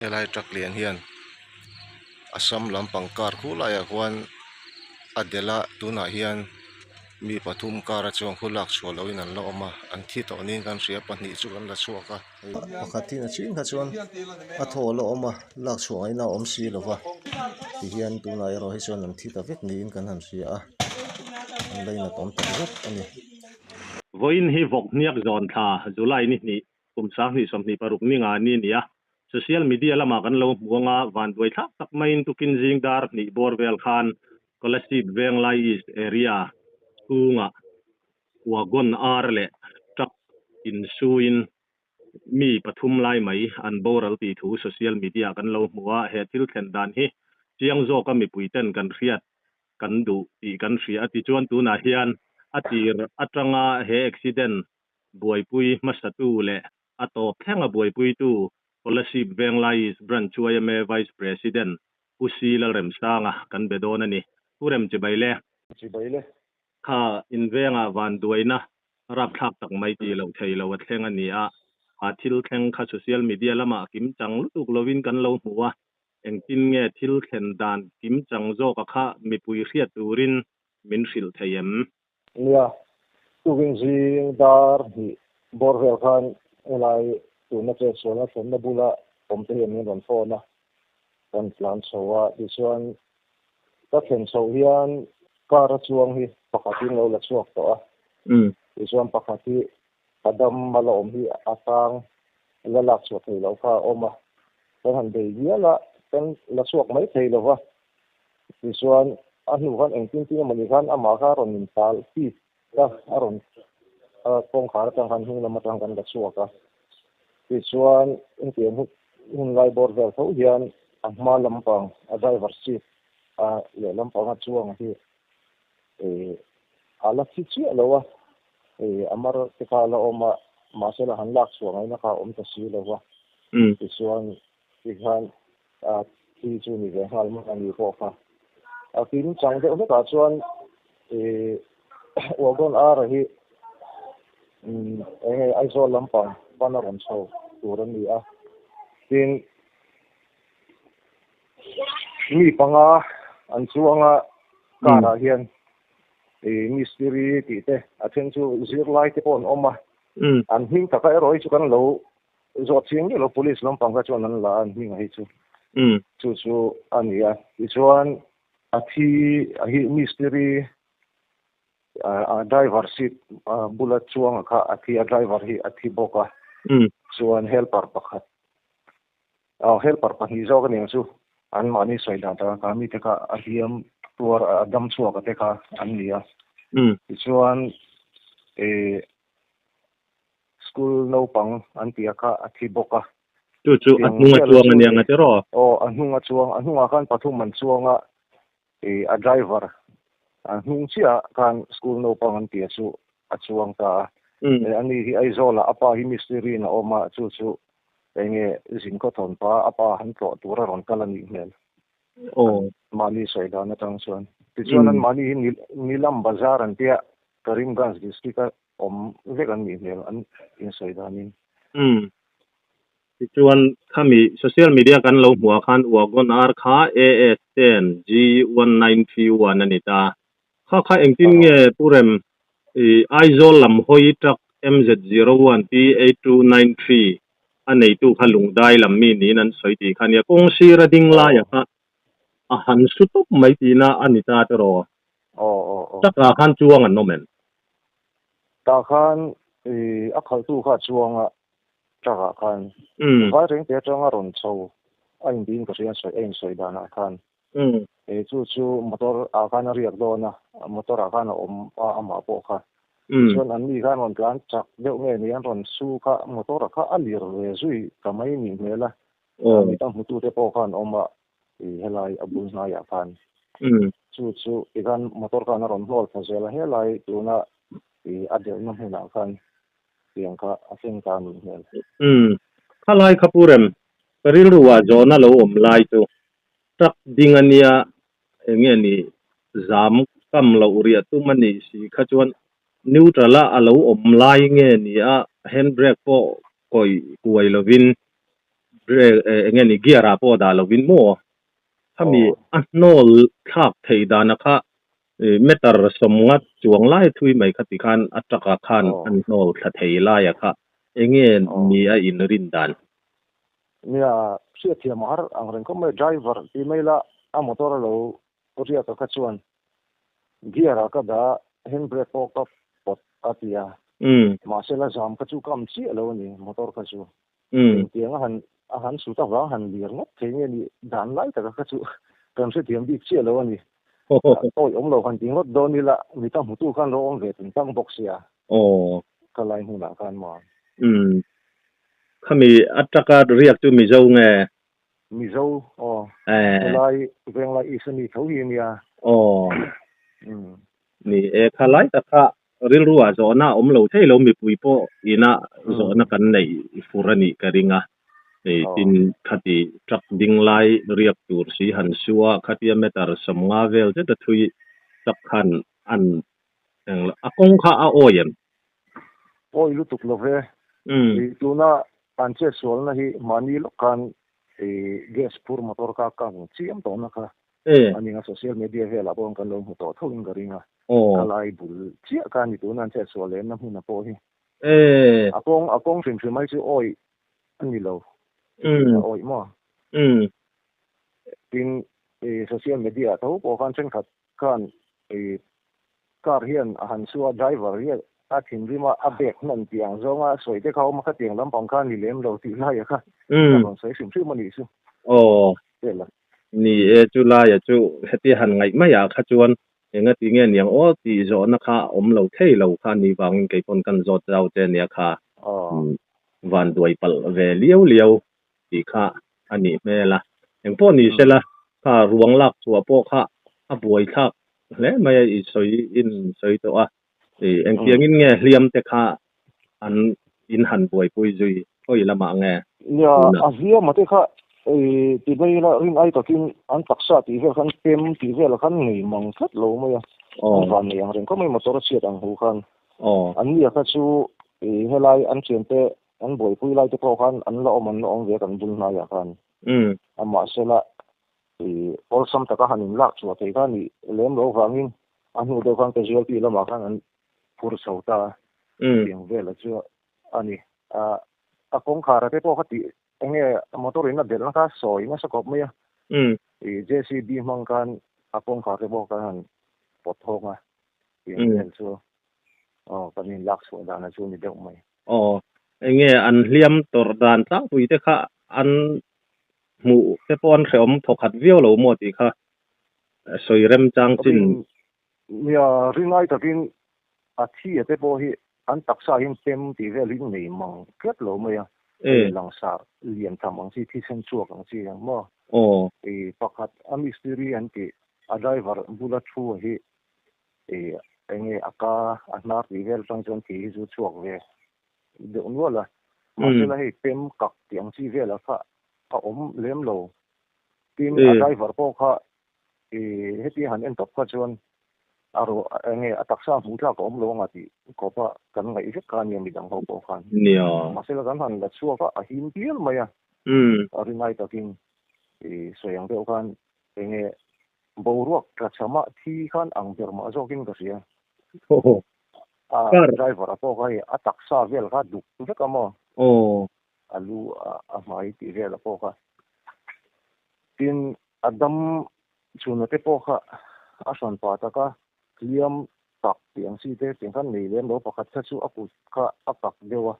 Helai truck lian hian Assam lampang car khu laiah khuan a delh a tunah hian mi pathum car a chuang khu lak chhuah lohin an la awm a an thi tawh niin kan hria pahnih chu kan la chhuak a pakhat hi a chhing kha chuan a thaw a la awm a lak chhuah ngaihna a awm si lo va tihian tunah erawh hi chuan an thi ta vek niin kan han hria a an lainat awm tak zet a ni. Vawiin hi vawk hniak zawn thla July ni hnih Kum 2026 ni nga ni nia, social media lamah kan lo hmu anga vanduai thlak tak maiin tukin zing dar hnih bawr vel khan Kolasib Venglai East area chhungah wagon ar leh truck insuin mi pathum lai mai an boral tih thu social media kan lo hmu a, he thil thlen dan hi chiang zawka mipuiten kan hriat kan duh tih kan hria a tichuan tunah hian a tir atanga he accident buaipui hmasatu leh a tawp thlenga buaipuitu Kolasib Venglai East Branch yma Vice President Pu Si Lalremsanga kan be dawn a ni. Pu Rem chibai le. Chibai le. Kha invengah vanduaina rapthlak tak mai tih loh thei lo a thleng a ni a, a thil thleng kha social media lamah kimchang lutuk lovin kan lo hmu a, engtin nge thil thlen dan kimchang zawka kha mipui hriat turin min hrilh thei em? Nia, tukin zing dar hnih bawr vel khan helai tuna chet sualna thlenna bula awm te hian min rawn phone a, kan tlan chho a, tichuan ka thlen chhoh hian car a chuang hi pakhatin lo la chhuak tawh a, tichuan pakhat hi a dam a la awm hi a tang la lak chhuah thei loh kha a awm a, kan han bei vial a, kan la chhuak mai thei lo va, Tichuan, a hnu khan engtin tin emaw ni khan amah kha a rawn intal pit a, a rawn kawngkhar atang khan hnung lam atang kan la chhuak a. Tichuan, hetiang hun lai bawr vel tho hian a hma lampang a driver seat a lehlam panga chuang hi a la thi chiah lo a, a mar te kha a la awm a, mahse la han lak chhuah ngaihna kha a awm ta si lo va. Tichuan, tikhan A thi chu ni ve nghal mai a ni pawh kha. A kim chang deuh hlekah chuan ih wagon ar hi eng nge Aizawl lampang pan a rawn chho tur a ni a. Tin, mi panga an chuang a car ah hian ih mistiri tih te a then chu zirlai te pawh an awm a. An hming taka erawh hi chu kan lo Zawh chiang deuh lo police lampang kha chuan an la a an hming a hi chu. Chu chu a ni a. Tichuan a thi a hi mistiri a driver seat bula chuanga kha a thi a driver hi a thi bawk a. Chuan helper pakhat aw helper pahnih zawk a ni ang chu an mahni sawi dan taka kha mite kha a hliam tuar a dam chhuak a te kha an ni a. Tichuan eh School naupang an tih a kha a thi bawk a. Chu chu a hnung a chuang a nia nga tiraw? Aw, a hnung a chuang. A hnungah khan pathum an chuang a, ih a driver a hnung chiah khan school naupang an tih a chu a chuang ta a. Ani hi Aizawlah a pa hi mistiri in a awm a, chu chu enge zin khaw thawn pa a pa han tlawh tur a rawn kal a nih hmel. Aw. Mahni sawi dan atang chuan. Tichuan an mahni hi Nilam Bazar an tia Karimganj district a awm vek an nih hmel an insawi danin. Umm. Tichuan khami social media kan lo hmuh ah khan Wagon R kha AS ten G 1931 a ni ta. Kha kha engtin nge Pu Rem i Aizawl lam hawi truck MZ 01 P 8293 a neitu kha lungdai lam mi niin an sawi tih kha nia kawng sira ding laia kha a han su tawp mai tihna a ni ta tiraw? Aw aw aw. Truck ah khan chuang an awm em? Tah khan i a khalhtu kha a chuang a, truck ah khan vai reng te atanga rawn chho a intiin ka hria a insawi danah khan. E chu chu motor ah khan a riak dawn a, motor ah khan a awm a amah pawh kha. Tichuan an ni khan rawn tlan chak deuh nge ni an rawn su kha motor ah kha a lir ve zui ta mai nih hmel a, mi tam hmutute pawh khan awm a i helai a bul hnaiah khan chu chu tikhan motor khan a rawn hnawl thla zel a, helai tuna i a delhna hmunah khan tiang kha a thleng ta a nih hmel. Umm, khalai kha Pu Rem, ka rilru ah zawhna lo awm lai chu truck ding a nia eng nge ni zam kam loh riah tum a nih si kha chuan neutral a a lo awm lai nge ni a handbrake pawh kawih kuai lovin. Brake enge ni gear ah pawh dah lovin maw khami a hnawl thlak theih dana kha meter sawmnga chuang lai thui mai kha tikhan a truck ah khan an hnawl thla thei laia kha enge ni a inrin dan. Nia, hriatthiam a har ang reng khawp mai, driver tih mai la a motor a lo riak a kha chuan gear ah ka dah a, hand brake pawh ka pawt a ti a, mahse la zam kha chu ka am chiah lo a ni motor kha chu. Engtiang a han a han sut avang han lir ngawt thei nge ni dan lai taka kha chu kan hrethiam bik chiah lo a ni. Awi awm lo han ti ngawt dawn ila mi ta hmutu khan lo awm ve tum tang bawk sia. Ka lai hmunah khan maw. Khami ataka riak chu Mizo nge? Mizo aw. Helai Venglai East a ni tho hi ania. Aw. Ni e, kha lai tak kha rilru ah zawhna a awm lo thei lo, mipui pawh ina zawhna kan neih fur a nih ka ring a. Hei tin khati truck ding lai riak tur si han su a, khatia meter sawmnga vel zet a thui truck khan an eng a kawng kha a awi em? Awi lutuk lo ve. Tuna an chetsualna hi mahni lawk khan gas phur motor kha kang chiam tawhna kha A ning a, social media velah pawh kan lo hmu tawh tho in ka ring a, ka lai bul chiah kha a ni tuna an chetsuah lemna hmun a pawh hi. A kawng a kawng hrim hrim mai chu awih a ni lo, a awih maw? Tin, social media ah tho pawh khan thenkhat khan car hian a han su a, driver hi a thinrim a, a bag hman tih ang zawnga sawi te kha a awm a, khatiang lampang kha a ni lem lo tih laia kha a rawn sawi hrim hrim a nih chu. Vel a. Ni e, chu laia chu heti han ngaih maiah kha chuan engati nge niang aw tih zawhna kha a awm lo thei lo kha ni vangin kei pawn kan zawt zau che nia kha van duai palh ve liau liau tih kha a nih hmel a. Engpawh ni sela kha ruang lak chhuah pawh kha a buaithlak hle mai a i sawi in sawi tawh a. Engtiangin nge hliam te kha an in han buaipui zui khawi lamah nge? Nia, a hliam a te kha ti mai ila rin ai takin an taksa tih vel khan pem tih vel khan ngei mang tlat lo mai a, an van nei ang reng khawp mai motor a chhiat ang hu khan. An nia kha chu helai an thiante an buaipui lai te pawh khan an la awm an la awm ve a kan bul hnaiah khan. Amahsela awlsam taka han inlak chhuah theih kha nih lem loh vangin a hnu deuh khan casualty lamah khan an phur chho ta a, tiang velah chu a ni. A kawngkhar te pawh kha tih eng nge motor in a belhna kha sawi nasa khawp mai a, JCB hmang khan a kawngkhar te pawh khan han pawt thawng a, tiang vel chu aw kan inlak chhuah dana chu a ni deuh mai. Aw, eng nge an hliam tawrh dan tlangpui te kha an hmuh te pawh an hrehawm thawkhat viau lo maw tih kha sawi remchang chin. Nia, ringai takin a thi a te pawh hi an taksa hian pem tih vel hi nei mang tlat lo mai a, hei langsar lian tham ang chi, thisen chhuak ang chi ang maw? I pakhat a mistiri an tih a driver bula thu hi i enge a ka a hnar tih vel atang chuan thi hi chu chhuak ve deuh nual a, mahsela hei pem kak tih ang chi velah kha a awm lem lo. Tin, a driver pawh kha i heti han en tawp kha chuan a ro enge a taksa hmuh tlak a awm lo anga tih kawp a kan ngaih vek kha ania midang ho pawh khan. Mahsela kan han la chhuak a, a him pial mai a, a rinai takin i sawi ang deuh khan enge boruak tla chhamah thi khan ang ber mah zawkin ka hria. A driver a pawh kha hei a taksa vel kha duk vek a maw? A lu a hmai tih vel a pawh kha. Tin, a dam chhunna te pawh kha a hran pah tak a, hliam tak tih ang chi te tiang khan nei lem lo pakhat kha chu a kut kha a kak deuh a,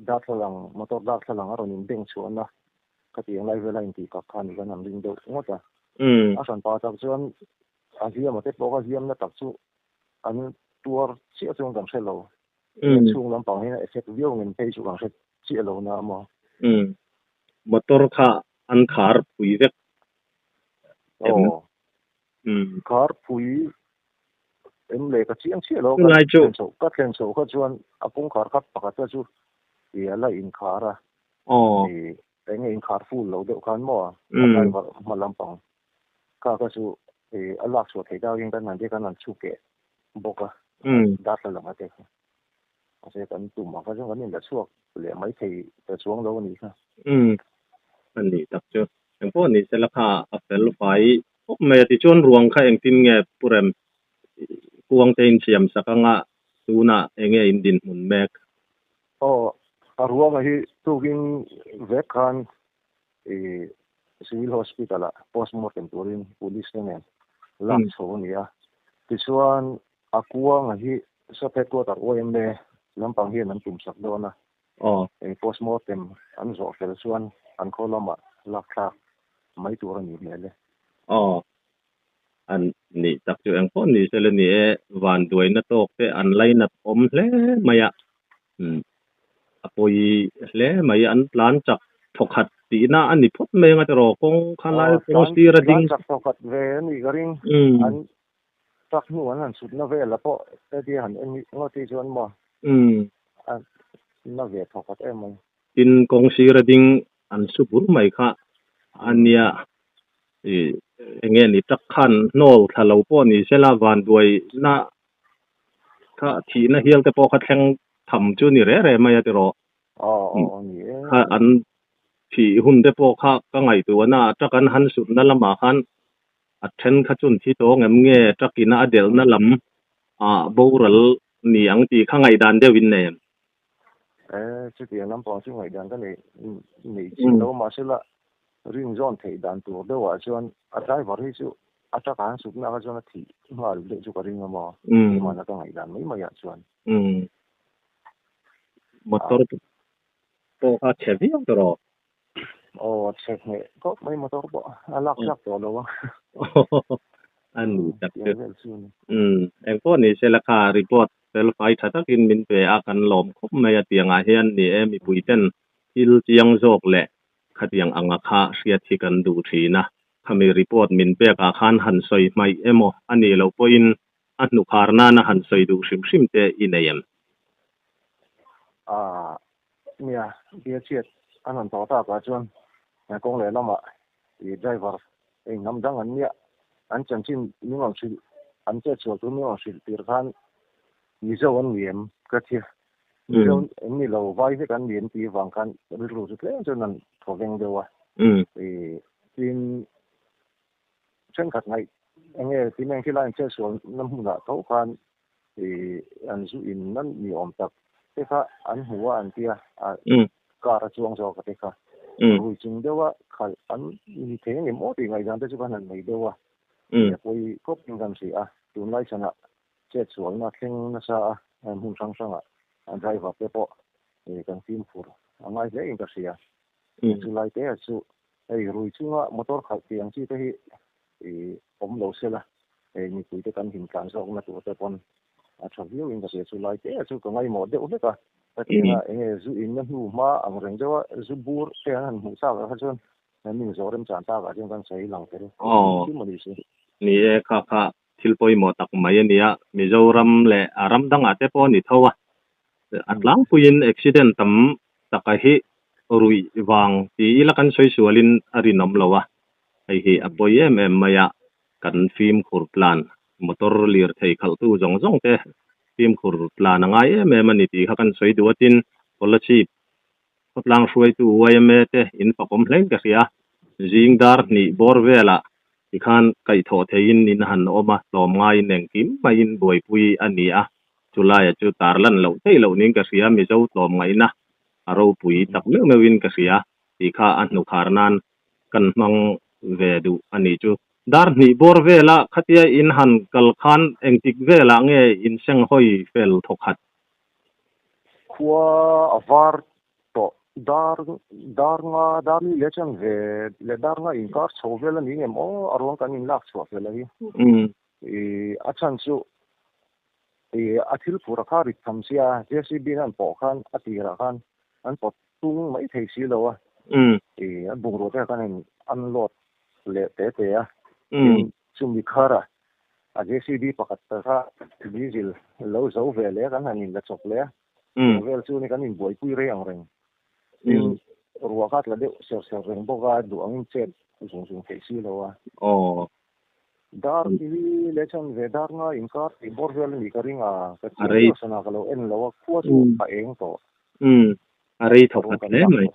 darthlalang motor darthlalang a rawn inbeng chhuahna khatiang lai vela intih kak kha ni khan an ring deuh ngawt a. A hran pah tak chuan a hliam a te pawh kha hliamna tak chu an tuar chiah chuan kan hre lo. Chhung lampang hian a effect viau ngem phei chu kan hre chiah lo na maw. Motor kha an khar phui vek em? Aw. Khar phui em le ka chiang chiah lo. Ka thlen chhoh ka thlen chhoh kha chuan a kawngkhar kha pakhat kha chu i a la inkhar a. I eng nge inkhar full lo deuh khan maw a driver hma lampang kha kha chu i a lak chhuah theih dakin kan han kan han chhuk keh bawk a darthlalang a te kha. Mahse kan tum ang kha chuan kan inla chhuak leh mai thei ta chuang lo a nih kha. A nih tak chu. Engpawh ni sela kha a fel fai khawp mai a. Tichuan ruang kha engtin nge Pu Rem kuang te in siam sak anga tunah enge in dinhmun mek? Aw, a ruanga hi tukin vek khan i Civil Hospital ah postmortem turin police te nen lak chho a ni a. Tichuan a kuanga hi Sub Headquarter YMA lampang hian an tumsak dawn a. Aw. Postmortem an zawh fel chuan an khaw lamah lak thlak mai tur a nih hmel e. Aw. An nih tak chu eng pawh ni sela ni e, vanduaina tawk te an lainat awm hle mai a. Umm a pawi hle mai an tlan chak thawkhat tihna a ni phawt mai anga tiraw kawng kha lai kawng sir a ding. Tlan chak thawkhat ve a nih ka ring. An Truck hnu an han chhutna velah pawh hetia han en ngawt hi chuan maw a na ve thawkhat em mai. Tin, kawng sira ding an su bur mai kha a nia. Eng nge ni truck khan hnawl thla lo pawh ni sela vanduaina kha thihna hial te pawh kha thleng tham chu ni reh reh mai a tiraw. Kha an thih hun te pawh kha ka ngaihtuahna ah truck an han sutna lamah khan A then kha chun thi tawng em nge truck ina a delhna lam ah boral ni ang tih kha ngaihdan deuh in nei em? E, chutiang lampang chu ngaihdan ka nei nei chiah lo mahsela rin zawn theih dan tur deuh ah chuan a driver hi chu a truck ah an sutna kha chuan a thih nghal deuh chu ka ring a maw keimahna ka ngaihdan mai mai ah chuan. Motor pawh kha chhe viau tawh rawh. Aw a chhe hneh khawp mai motor pawh a lak tlak tawh lo a. A ni tak chu. Umm engpawh ni sela kha report fel fai tha takin min pe a kan lawm khawp mai a tiangah hian ni e mipui ten thil chiang zawk leh khatiang anga kha hriat hi kan duh thin a khami report min pek ah khan han sawi hmaih emaw a nih loh pawhin a hnukhar nana han sawi duh hrim hrim te i nei em? Aaa Nia, tia chhiat an rawn tawh takah chuan kawng leh lamah i driver eng hnam dang an nia, an chanchin min rawn hrilh, an chetsual tur min rawn hrilh tir khan Mizo an ni em ka ti a, Mizo an ni lo, vai vek an ni em tih avang khan rilru chu tlem chuan an thaw veng deuh a, i tin thenkhat ngaih eng nge tin eng thil a in chetsual na hmunah tho khan I an zu in nan ni awm tak te kha an hmu a an tia a car a chuang zawk a te kha rui chung deuh a khalh an ni thei ang em aw tih ngaihdan te chu kan han nei deuh a a pawi khawp in kan hria a tunlai chhanah chet sualna thleng nasa a hmun hrang hrangah a driver te pawh kan fimkhur a ngai hle in ka hria chulai te ah chu hei rui chunga motor khalh tih ang chi te hi I awm lo sela, hei mipuite kan him tlan zawkna tur te pawn a tha viau in ka hria chu lai te chu ka ngaimawh deuh hlek a, ka ti anga enge zu in na hnu hma ang reng deuh a zu bur te an han hmuh chak ah kha chuan min zawh rem chan tak ah chuan kan sawi lang tel Aw ni e kha kha thil pawimawh tak mai a nia, Mizoram leh a ram dangah te pawh a ni tho a, a tlangpuiin accident tam taka hi ruih vang ti ila kan sawi sualin a rinawm lo a, Hei hi a pawi em em mai a, kan fimkhur tlan, motor lirthei khalhtu zawng zawng te fimkhur tlan a ngai em em a ni tih kha kan sawi duh a, tin Kolasib khawtlang hruaitu yma te in fakawm hlein ka hria, zing dar hnih bawr velah tikhan kaihthawh theiin in han awm a, tlawmngaiin engkim maiin buaipui a ni a, chulaiah chu tarlan loh theih loh niin ka hria, Mizo tlawmngaihna a ropui tak meuh meuhin ka hria tih kha a hnukhar nan kan hmang ve duh a nih chu. Dar hnih bawr vela khatia in han kal khan engtik velah nge in seng hawi fel thawkhat? Khua a var tawh dar dar nga dar li leh chuan ve leh dar nga inkar chho vel a ni ngem aw a ruang kan inlak chhuah fel a hi. I a chhan chu i a thil phur a kha rit tham sia JCB in an pawh khan a tirah khan an pawt tung mai thei si lo a. I an bungrua te khan in unload leh te te a. Tin chumi khar a a JCB pakhat ta kha diesel lo zo ve leh kan han in la chawp leh a. Chung vel chu ni kan in buaipui rei ang reng. Tin ruah kha tla deuh ser ser reng bawk a duh angin chet zung zung theih si lo a. Dar hi leh chuan ve dar nga inkar tih bawr vel a nih ka ring a, ka chiang deuh sana ka lo en lo a, khua chu a eng tawh. A rei thawk khat hle mai.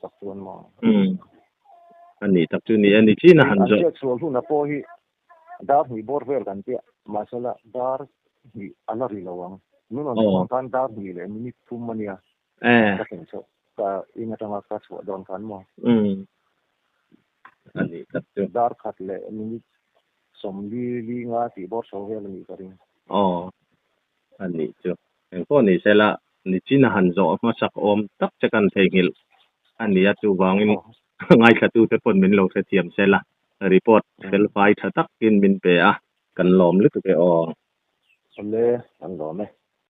Ani tak chu ni e ni chin a han zawh. An chet sual hun a pawh hi dar hnih bawr vel kan tia mahsela dar hnih a la ri lo ang. Min rawn phone khan dar hnih leh minute thum a nia. Ka thlen chhoh ka in atanga ka chhuah dawn khan maw. Ani tak chu. Dar khat leh minute sawmli li nga tih bawr chho vel a nih ka ring. Aw. A nih chu. Engpawh ni sela, nichin a han zawh hmasak awm tak che kan theihnghilh a ni a, chuvangin ngaithlatute pawn min lo hrethiam sela, report felfai tha takin min pe a, kan lawm lutuk e aw. Awle, kan lawm e.